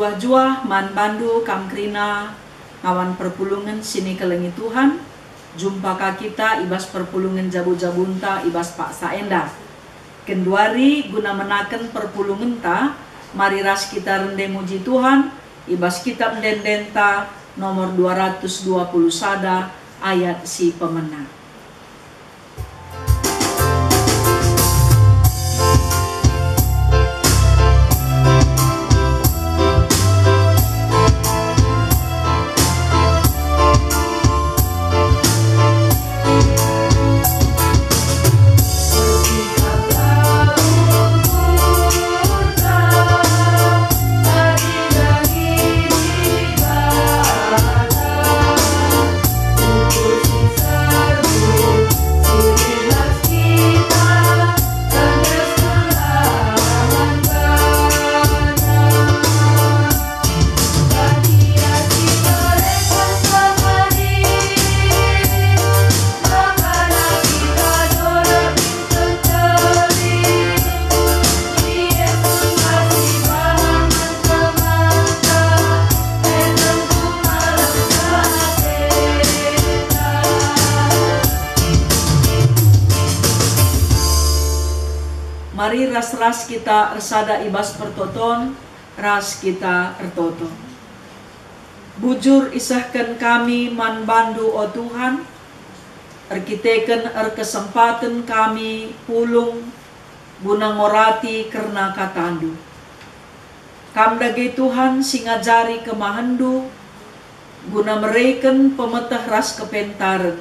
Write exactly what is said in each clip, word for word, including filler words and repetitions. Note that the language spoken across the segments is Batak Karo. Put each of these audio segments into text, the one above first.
Juah-juah man bandu kam kerina ngawan perpulungen si nikelengi Tuhan, jumpa ka kita i bas perpulungen jabu-jabunta i bas paksa enda. Genduari guna menaken perpulungenta, mari ras kita rende muji Tuhan i bas kitab ende-endenta nomor dua ratus dua puluh sada ayat si pemena. Mari ras-ras kita ersada i bas pertoton, ras kita ertoto. Bujur isehken kami man bandu, o Tuhan, erkiteken erkesempaten kami pulung guna ngorati kerna katandu. Kam dage Tuhan si ngajari kemahenndu, guna mereken pemeteh ras kepentaren,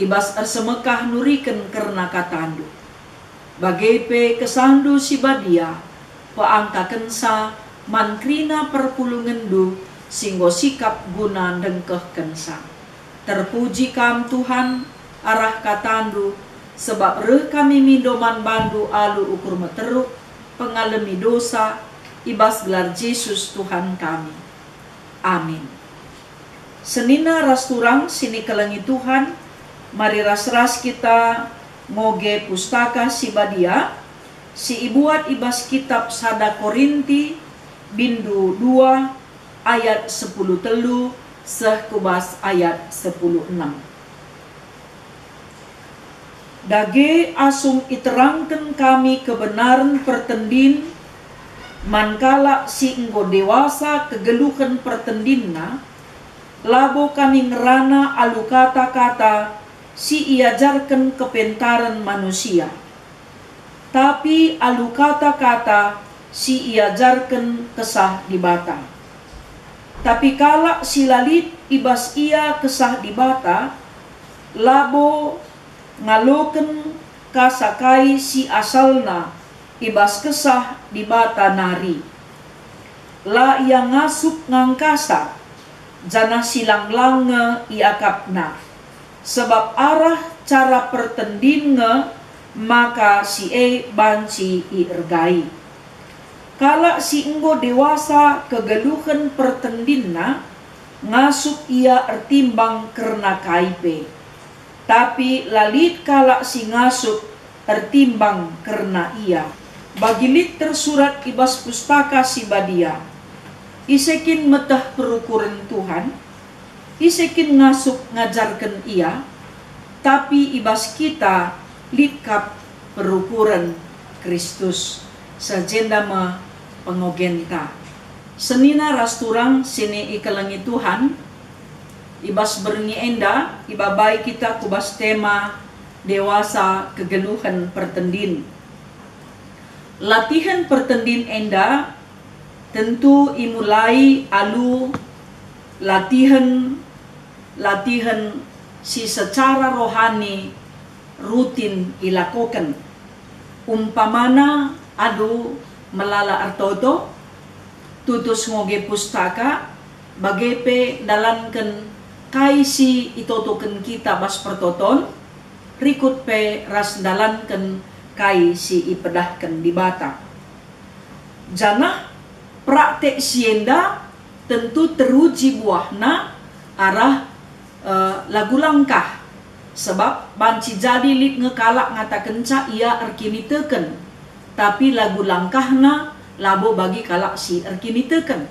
i bas ersemekah nuriken kerna katandu. Bage pe kesahndu si badia peangkakenca man kerina perpulungenndu si enggo sikap guna ndengkehkenca. Terpuji Kam, Tuhan, arah katandu, sebab reh kami mindo man bandu alu ukur meteruk, pengalemi dosa, i bas gelar Jesus Tuhan kami. Amin. Senina ras turang si nikelengi Tuhan, mari ras-ras kita ngoge Pustaka Si Badia, si ibuat i bas kitab sada Korinti, bindu dua, ayat sepuluh telu seh ku bas ayat sepuluh enam. Dage asum iterangken kami kebenaren pertendin man kalak si enggo dewasa kegeluhen pertendinna, labo kami ngerana alu kata-kata si iajarken kepentaren manusia, tapi alu kata-kata si iajarken Kesah Dibata. Tapi kalak si la lit i bas ia Kesah Dibata, labo ngaloken kasa kai si asalna i bas Kesah Dibata nari. La ia ngasup ngangkasa, janah silang-lang nge iakapna. Sebab arah cara pertendin nge maka si e banci iergai. Kalak si enggo dewasa kegeluhen pertendinna ngasup ia ertimbang kerna kai pe. Tapi la lit kalak si ngasup ertimbang kerna ia. Bagi lit tersurat i bas Pustaka Si Badia, "Ise kin meteh perukuren Tuhan? Ise kin ngasup ngajarken Ia?" Tapi i bas kita lit kap perukuren Kristus. Seh jenda me pengogenta. Senina ras turang si nikelengi Tuhan, i bas berngi enda ibabai kita ku bas tema dewasa kegeluhen pertendin. Latihen pertendin enda tentu imulai alu latihen, latihen si secara rohani rutin ilakoken. Umpamana, alu melala ertoto, tutus ngoge pustaka, bage pe ndalanken kai si itotoken kita bas pertoton, rikut pe ras ndalanken kai si ipedahken Dibata. Janah praktek si enda tentu teruji buahna arah, eh, lagu langkah. Sebab banci jadi lit nge kalak ngatakenca ia erkiniteken, tapi lagu langkahna labo bagi kalak si erkiniteken.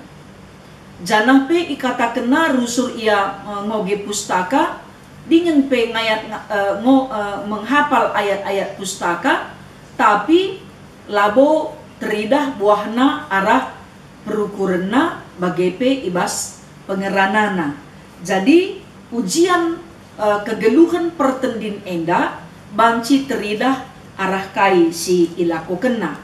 Janah pe ikatakenna rusur ia, eh, ngoge pustaka, dingen pe ngayat nga-, eh, ngo-, eh, menghapal ayat-ayat pustaka, tapi labo teridah buahna arah perukurenna bage pe i bas pengeranana. Jadi, ujian, eh, kegeluhen pertendin enda banci teridah arah kai si ilakokenna.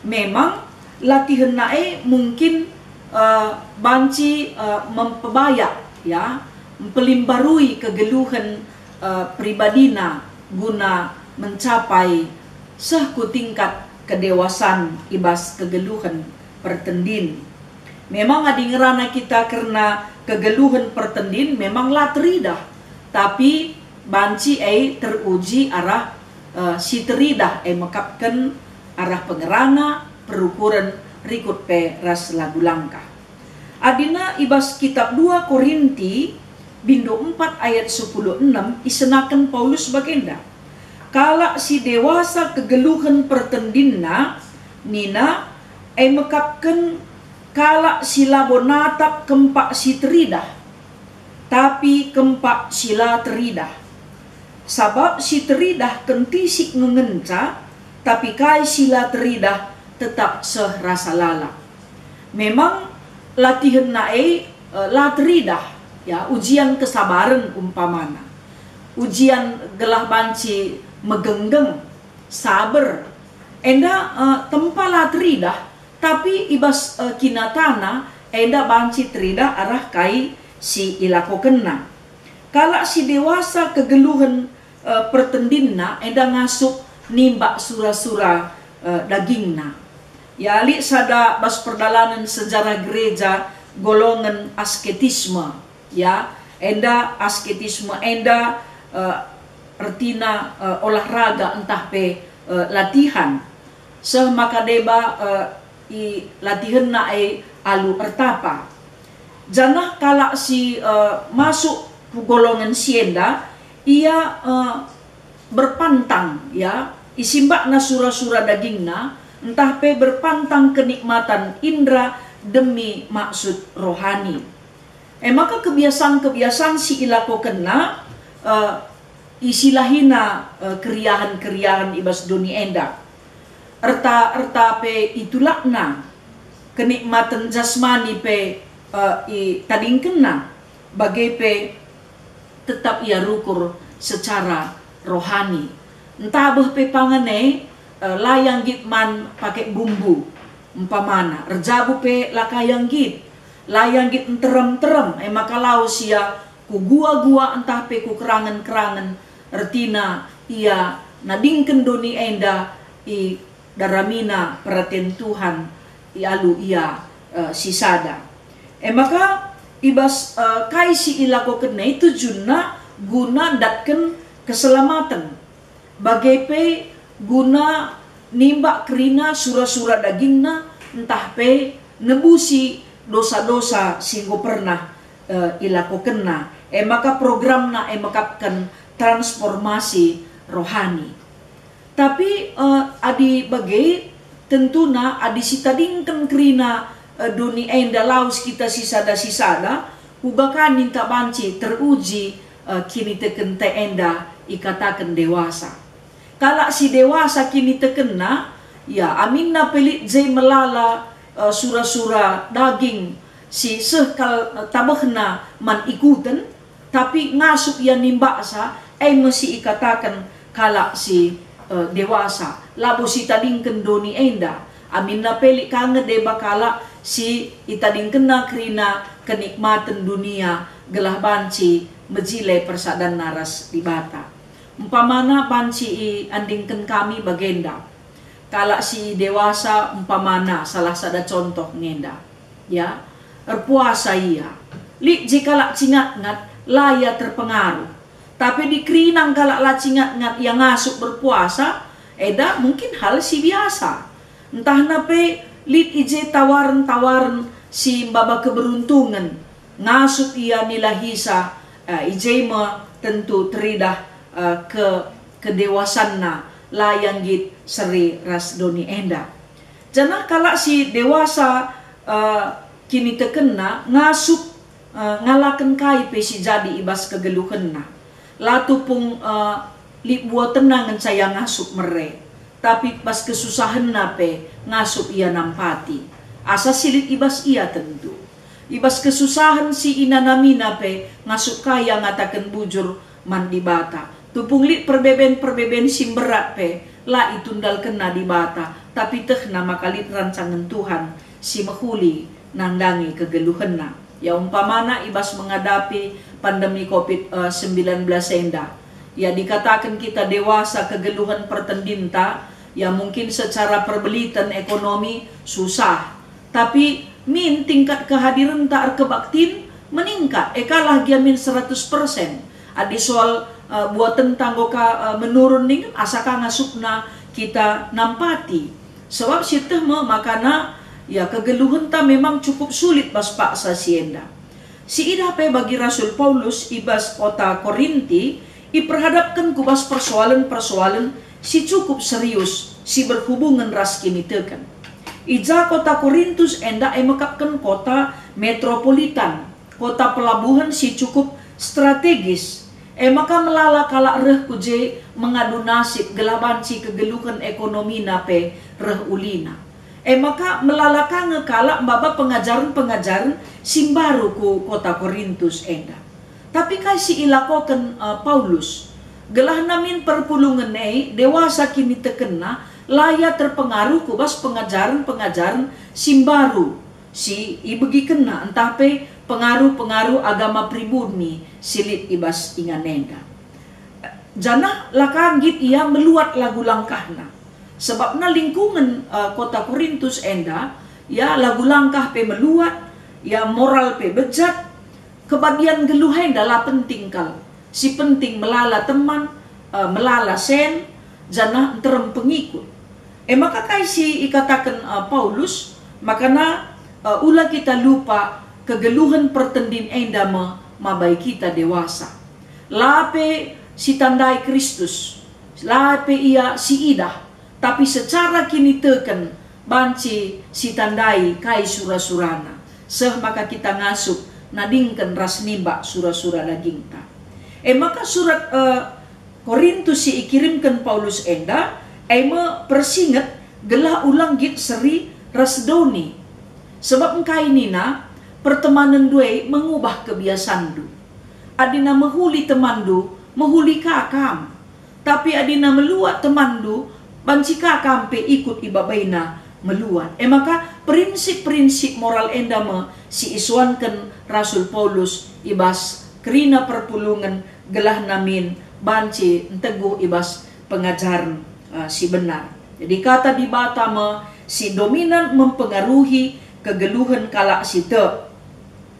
Memang, latihenna e mungkin, eh, banci, eh, mempebayak, ya, mpelimbarui kegeluhen, eh, pribadina guna mencapai seh ku tingkat kedewasan i bas kegeluhen pertendin. Memang adi ngerana kita kerna kegeluhen pertendin memang la teridah, tapi banci e teruji arah, eh, si teridah, e mekapken arah pengerana, perukuren, rikut pe ras lagu langkah. Adina i bas kitab dua Korinti, bindu empat ayat sepuluh enem isenaken Paulus bagenda, "Kalak si dewasa kegeluhen pertendinna," nina, "e mekapken kalak si labo natap kempak si teridah, tapi kempak si la teridah. Sabap si teridah kentisik nge ngenca, tapi kai si la teridah tetap seh rasa lalap." Memang latihenna e, eh, la teridah, ya, ujian kesabaren umpamana. Ujian gelah banci megenggeng, saber. Enda, eh, tempa la teridah, tapi i bas, eh, kinatana enda banci teridah arah kai si ilakokenna. Kalak si dewasa kegeluhen, eh, pertendinna enda ngasup nimbak sura-sura, eh, dagingna. Ya, lit sada bas perdalanen sejarah gereja golongen asketisme. Ya, enda asketisme enda, eh, ertina, eh, olahraga ntah pe, eh, latihan. Seh maka deba, eh, ilatihenna e alu ertapa. Janah kalak si, eh, masuk ku golongen si enda, ia, eh, berpantang, ya, isimbakna sura-sura dagingna, ntah pe berpantang kenikmatan indra demi maksud rohani. E maka kebiasaan-kebiasaan si ilakokenna, eh, isilahina, eh, keriahen-keriahen i bas doni enda. Erta-erta pe itulakna, kenikmaten jasmani pe, eh, itadingkenna, bage pe tetap ia rukur secara rohani. Ntabeh pe pangan e, eh, la ia nggit man pake bumbu, umpamana, erjabu pe la ka ia nggit, la ia nggit nterem-nterem, e maka lawes ia ku gua-gua ntah pe ku kerangen-kerangen, ertina ia nadingken doni enda i daramina peraten Tuhan, ialu ia, eh, sisada. E maka, i bas, eh, kai si ilakokenna e tujunna guna ndatken keselamaten, bage pe guna nimbak kerina sura-sura dagingna, ntah pe nebusi dosa-dosa si enggo pernah, eh, ilakokenna. E maka programna e mekapken transformasi rohani. Tapi, eh, adi bage, tentuna adi sitadingken kerina, eh, doni enda lawes kita sisada-sisada, uga ka ninta banci teruji, eh, kinitekenta enda ikataken dewasa. Kalak si dewasa kinitekenna, ya, aminna pe lit je melala, eh, sura-sura daging si seh kal, eh, tabehna man ikuten, tapi ngasup ia nimbaksa, e me si ikataken kalak si, eh, dewasa, labo sitadingken doni enda. Aminna pe lit ka nge deba kalak si itadingkenna kerina kenikmaten dunia gelah banci mejile persadanna ras Dibata. Umpamana banci iandingken kami bagenda. Kalak si dewasa umpamana salah sada contoh ngenda. Ya, erpuasa ia. Lit je kalak cingat-ngat, la ia terpengaruh. Tapi adi kerina kalak la cingat-ngat ia ngasup berpuasa, eda mungkin hal si biasa. Ntahna pe lit i je tawaren-tawaren si maba keberuntungen, ngasup ia nilahisa, eh, i je me tentu teridah, eh, ke kedewasanna, la ia nggit seri ras doni enda. Janah kalak si dewasa, eh, Kinitekenna ngasup, eh, ngalaken kai pe si jadi i bas kegeluhenna. La tupung, eh, lit buatenna ngenca ia ngasup mere, tapi bas kesusahenna pe ngasup ia nampati, asa si lit i bas ia tentu. I bas kesusahen si inanamina pe ngasup ka ia ngataken bujur man Dibata. Tupung lit perbeben-perbeben si mberat pe, la itundalkenna Dibata, tapi tehna maka lit rancangen Tuhan si mehuli nandangi kegeluhenna. Ya, umpamana i bas menghadapi pandemi covid sembilan belas enda, ya, dikataken kita dewasa kegeluhen pertendinta, ya, mungkin secara perbeliten ekonomi susah, tapi min tingkat kehadirenta erkebaktin meningkat, e kalah gia min seratus persen. Adi soal, eh, buatenta enggo ka, eh, menurun ningen asa ka ngasupna kita nampati. Sebab sieteh me makana, ya, kegeluhenta memang cukup sulit bas paksa si enda. Siidah pe bagi Rasul Paulus i bas kota Korinti, iperhadapken ku bas persoalen-persoalen si cukup serius si berhubungen ras kiniteken. I ja kota Korintus enda e mekapken kota metropolitan, kota pelabuhen si cukup strategis. E maka melala kalak reh ku je mengadu nasib gelah banci kegeluhen ekonomina pe reh ulina. E maka melala ka nge kalak maba pengajaren-pengajaren si mbaru ku kota Korintus enda. Tapi kai si ilakoken, eh, Paulus? Gelahna min perpulungen e dewasa kinitekenna, la ia terpengaruh ku bas pengajaren-pengajaren si mbaru si ibegikenna, ntah pe pengaruh-pengaruh agama pribumi si lit i bas ingan enda. Janah la ka nggit ia meluat lagu langkahna. Sebabna lingkungen, eh, kota Korintus enda, ya, lagu langkah pe meluat, ya, moral pe bejat, kebadian geluh enda la penting kal. Si penting melala teman, eh, melala sen, janah nterem pengikut. E maka kai si ikataken, eh, Paulus? Makana, eh, ula kita lupa kegeluhen pertendin enda me mabai kita dewasa. La pe sitandai Kristus, la pe ia siidah, tapi secara kiniteken banci sitandai kai sura-surana, seh maka kita ngasup nadingken ras nimbak sura-sura dagingta. E maka surat, eh, Korintus si ikirimken Paulus enda, e me persinget gelah ulang nggit seri ras doni. Sebab engkai nina, "Pertemanenndu e mengubah kebiasanndu." Adina mehuli temanndu, mehuli ka kam. Tapi adina meluat temanndu, banci ka kam pe ikut ibabaina meluat. E maka, prinsip-prinsip moral enda me si isuanken Rasul Paulus i bas kerina perpulungen gelah namin banci nteguh i bas pengajaren, eh, si benar. Jadi, Kata Dibata me si dominan mempengaruhi kegeluhen kalak si tek.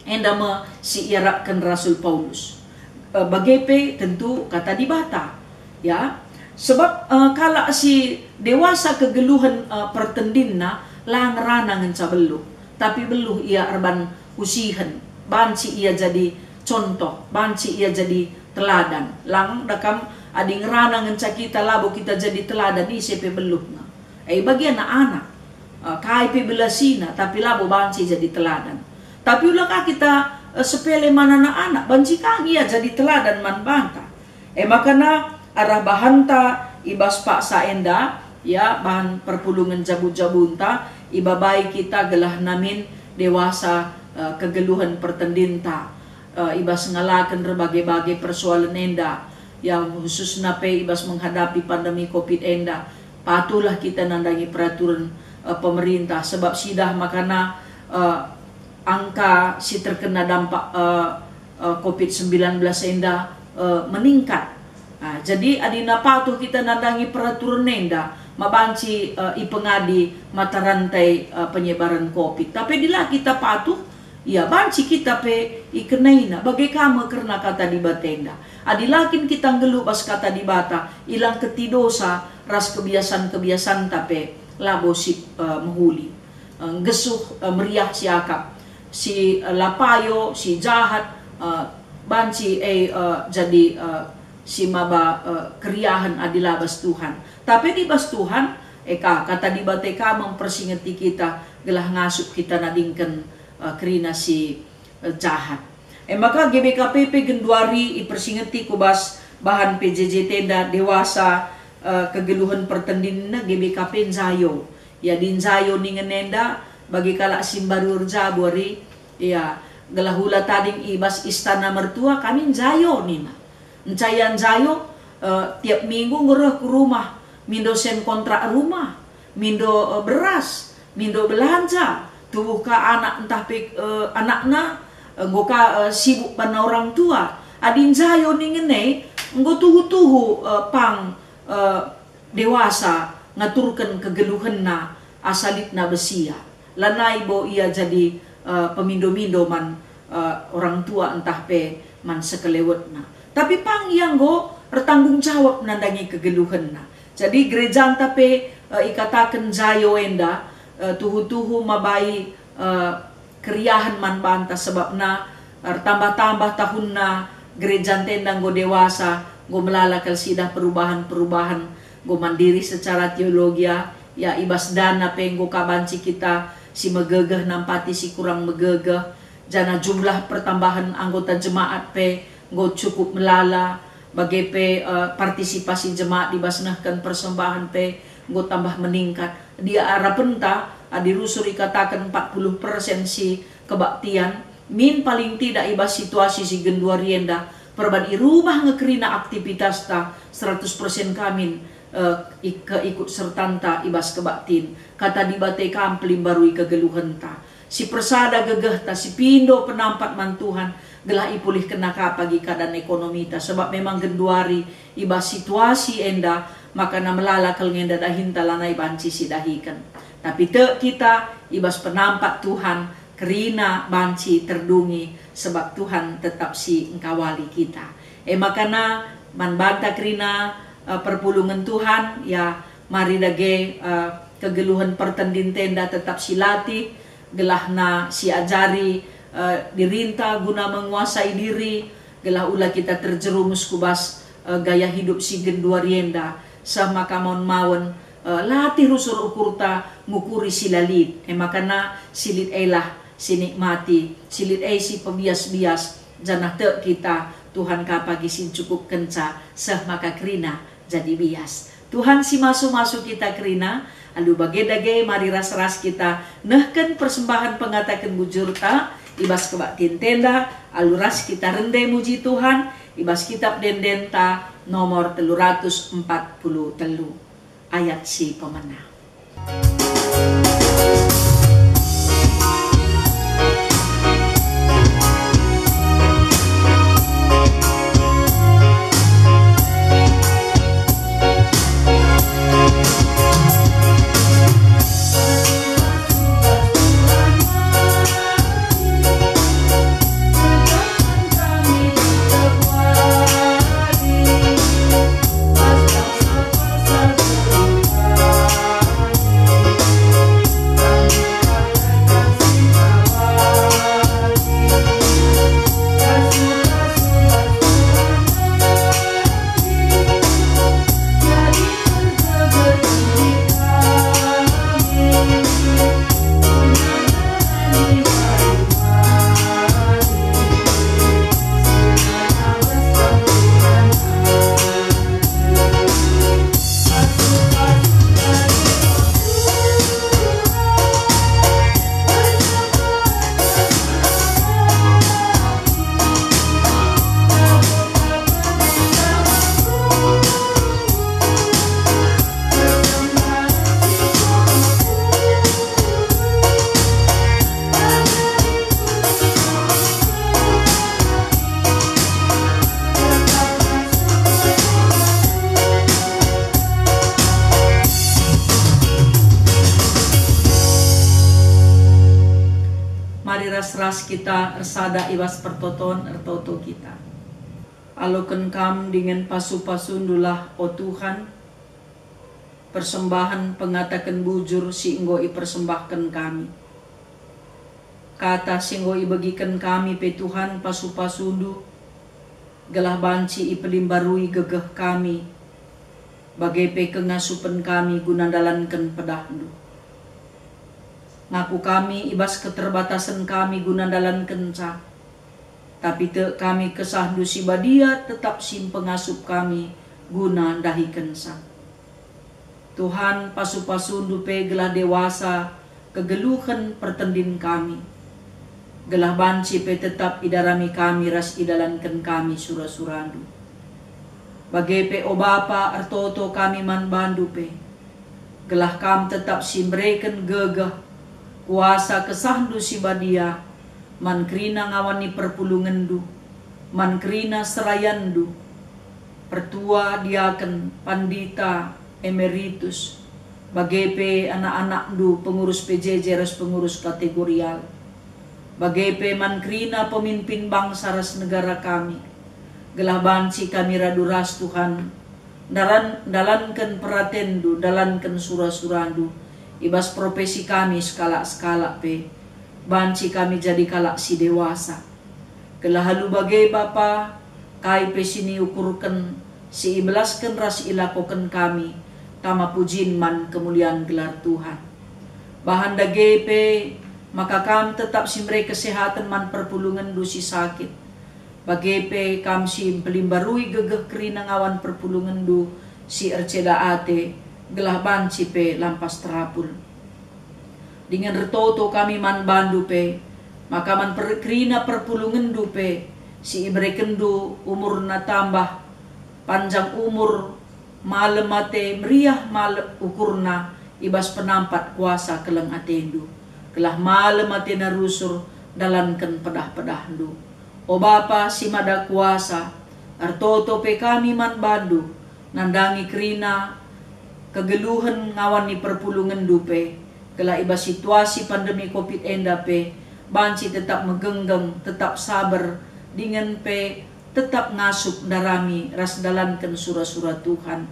Enda me si iarapken Rasul Paulus. Eh, bage pe tentu Kata Dibata, ya. Sebab, eh, kalak si dewasa kegeluhen, eh, pertendinna la ngerana ngenca beluh, tapi beluh ia erban usihen, banci ia jadi contoh, banci ia jadi teladan. Lang da kam adi ngerana ngenca kita labo kita jadi teladan, ise pe beluh nge. E, bagi anak-anak, eh, kai pe belasina, tapi labo banci jadi teladan. Tapi ula ka kita, eh, sepele man anak-anak, banci ka nge ia jadi teladan man banta. E makana arah bahanta i bas paksa enda, ya, bahan perpulungen jabu-jabunta, ibabai kita gelah namin dewasa, eh, kegeluhen pertendinta, eh, i bas ngalaken erbage-bage persoalen enda, ya, khususna pe i bas menghadapi pandemi covid enda. Patuhlah kita nandangi peraturen, eh, pemerintah, sebab sidah makana, eh, angka si terkena dampak, eh, eh, covid sembilan belas enda, eh, meningkat. Ah, jadi adina patuh kita nandangi peraturen enda, ma banci, eh, ipengadi mata rantai, eh, penyebaran covid. Tapi adi la kita patuh, ya, banci kita pe ikenaina. Bage ka me kerna Kata Dibata enda. Adi la kin kita nggeluh bas Kata Dibata, ilang keti dosa ras kebiasan-kebiasanta pe labo sip, eh, mehuli. Eh, nggesuh, eh, meriah siakap, si, eh, la payo, si jahat, eh, banci, eh, eh, jadi, eh, si maba, eh, keriahen adi la bas Tuhan. Tapi adi bas Tuhan, e ka, Kata Dibata ka mempersingeti kita gelah ngasup kita nadingken, eh, kerina si, eh, jahat. E maka G B K P pe genduari ipersingeti ku bas bahan P J J T enda dewasa, eh, kegeluhen pertendinna G B K P njayo. Ya, adi njayo ningen enda bagi kalak si mbaru erjabu ari, ya, gelah ula tading i bas istana mertua kami njayo nina. Enca ia njayo, eh, tiap minggu ngereh ku rumah, mindo sen kontrak rumah, mindo, eh, beras, mindo belanja, tubuh ka anak ntah pe, eh, anakna, eh, enggo ka, eh, sibuk banna orang tua. Adi njayo ningen e, enggo tuhu-tuhu, eh, pang, eh, dewasa ngaturken kegeluhenna asa litna besia. Lanai bo ia jadi, eh, pemindo-mindo man, eh, orang tua ntah pe man sekelewetna. Tapi pang ia enggo ertanggung jawab nandangi kegeluhenna. Jadi gerejanta pe, eh, ikataken njayo enda, eh, tuhu-tuhu mabai, eh, keriahen man banta, sebabna ertambah-tambah tahunna gerejanta enda enggo dewasa, enggo melala kal sidah perubahan-perubahan, enggo mandiri secara teologia, ya, i bas dana pe enggo ka banci kita si megegeh nampati si kurang megegeh, janah jumlah pertambahan anggota jemaat pe enggo cukup melala, bage pe, eh, partisipasi jemaat i bas nehken persembahan pe enggo tambah meningkat. Dia arapenta, adi rusur ikataken empat puluh persen si kebaktian, min paling tidak i bas situasi si genduari enda, perban i rumah nge kerina aktivitasta, seratus persen kamin, eh, ik-, keikut sertanta i bas kebaktin. Kata Dibata kam pelimbarui kegeluhenta. Si persada gegehta, si pindo penampat man Tuhan, gelah ipulihkenna ka pagi keadan ekonomita, sebab memang genduari i bas situasi enda, maka na melala kal nge enda dahinta lanai banci sidahiken. Tapi tek kita i bas penampat Tuhan, kerina banci terdungi, sebab Tuhan tetap si engkawali kita. E makana man banta kerina, eh, perpulungen Tuhan, ya, mari dage, eh, kegeluhen pertendinta enda tetap silatih, gelahna siajari, eh, dirinta guna menguasai diri, gelah ula kita terjerumus ku bas, eh, gaya hidup si genduari enda, seh maka maun-maun, eh, latih rusur ukurta ngukuri si la lit. E makana si lit elah si nikmati, si lit e si pebias-bias, janah tek kita Tuhan ka pagi si ncukupkenca, seh maka kerina jadi bias. Tuhan si masu-masu kita kerina, alu bage dage mari ras-ras kita nehken persembahen pengataken bujurta i bas kebaktinta enda, alu ras kita rende muji Tuhan i bas kitab ende-endenta nomor telu ratus empat puluh telu, ayat si pemena. Mari ras-ras kita ersada i bas pertoton, ertoto kita. Aloken Kam dingen pasu-pasundulah, o Tuhan, persembahen pengataken bujur si enggo ipersembahken kami. Kata si enggo ibegiken kami pe, Tuhan, pasu-pasundu, gelah banci ipelimbarui gegeh kami, bage pe kengasupen kami guna ndalanken pedahndu. Ngaku kami i bas keterbatasen kami guna ndalankenca, tapi tek kami KesahNdu si Badia tetap si mpengasup kami guna ndahikenca. Tuhan, pasu-pasuNdu pe gelah dewasa kegeluhen pertendin kami, gelah banci pe tetap idarami kami ras idalanken kami sura-suraNdu. Bage pe, o Bapa, ertoto kami man baNdu pe, gelah Kam tetap si mbereken gegeh, kuasa KesahNdu si Badia, man kerina ngawan ni perpulungenNdu, man kerina serayanNdu, pertua, diaken, pandita, emeritus, bage pe anak-anakNdu, pengurus P J J ras pengurus kategorial, bage pe man kerina pemimpin bangsa ras negara kami, gelah banci kami radu ras, Tuhan, ndalan-, ndalanken peratenNdu, ndalanken sura-suraNdu, i bas profesi kami sekalak-sekalak pe, banci kami jadi kalak si dewasa. Gelah alu bage, Bapa, kai pe si niukurken, si ibelasken ras ilakoken kami, tama pujin man kemulian gelar Tuhan. Bahan dage pe, maka Kam tetap si mbere kesehaten man perpulungenNdu si sakit. Bage pe Kam si mpelimbarui gegeh kerina ngawan perpulungenNdu si erceda ate, gelah banci pe lampas terapul. Dingen ertoto kami man baNdu pe, maka man per-, kerina perpulungenNdu pe, si iberekenNdu umurna tambah, panjang umur, malem ate, meriah malem ukurna i bas penampat kuasa keleng ateNdu, gelah malem atena rusur ndalanken pedah-pedahNdu. O Bapa si Mada Kuasa, ertoto pe kami man baNdu, nandangi kerina kegeluhen ngawan ni perpulungenNdu pe, gelah i bas situasi pandemi covid enda pe, banci tetap megenggeng, tetap saber, dingen pe tetap ngasup ndarami ras ndalanken sura-sura Tuhan.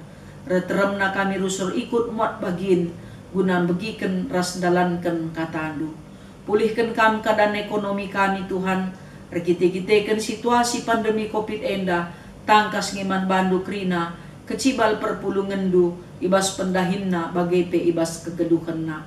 Reh teremna kami rusur ikut muat bagin guna mbegiken ras ndalanken kataNdu. Pulihken Kam keadaan ekonomi kami, Tuhan, erkite-kiteken situasi pandemi covid enda, tangkas nge man baNdu kerina kecibal perpulungenNdu i bas pendahinna bage pe i bas kegeluhenna.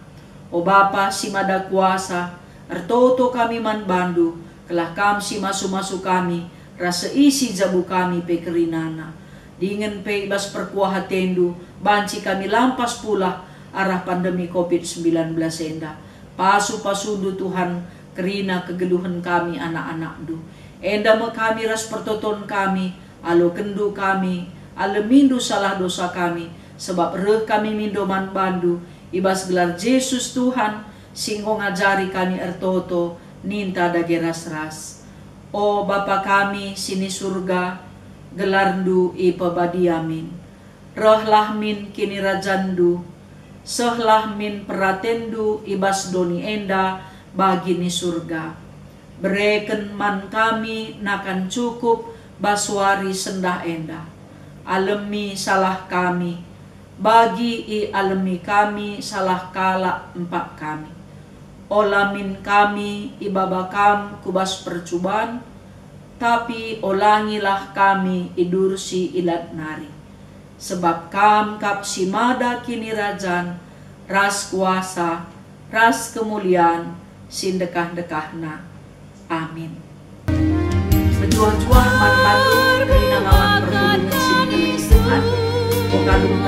O Bapa si Mada Kuasa, ertoto kami man baNdu, gelah Kam si masu-masu kami, ras seisi jabu kami pe kerinana. Dingen pe i bas perkuah ateNdu, banci kami lampas pulah arah pandemi covid sembilan belas enda. Pasu-pasuNdu, Tuhan, kerina kegeluhen kami anak-anakNdu. Enda me kami ras pertoton kami, alokenNdu kami, alemindu salah dosa kami, sebab reh kami mindo man baNdu, i bas gelar Jesus Tuhan, si enggo ngajari kami ertoto, ninta dage ras-ras. O Bapa kami si ni Surga, gelarNdu ipebadia min. Rehlah min kinirajanNdu, sehlah min peratenNdu i bas doni enda bagi ni Surga. Bereken man kami nakan cukup bas wari sendah enda. Alemi salah kami, bagi ialemi kami salah kalak empak kami. Ola min kami ibaba Kam ku bas percuban, tapi olangilah kami idursi ilat nari. Sebab Kam kap si mada kinirajan, ras kuasa, ras kemulian si ndekah-ndekahna. Amin. Mejuah-juah man bandu kerina ngawan perpulungen si nikelengi Tuhan. O kalung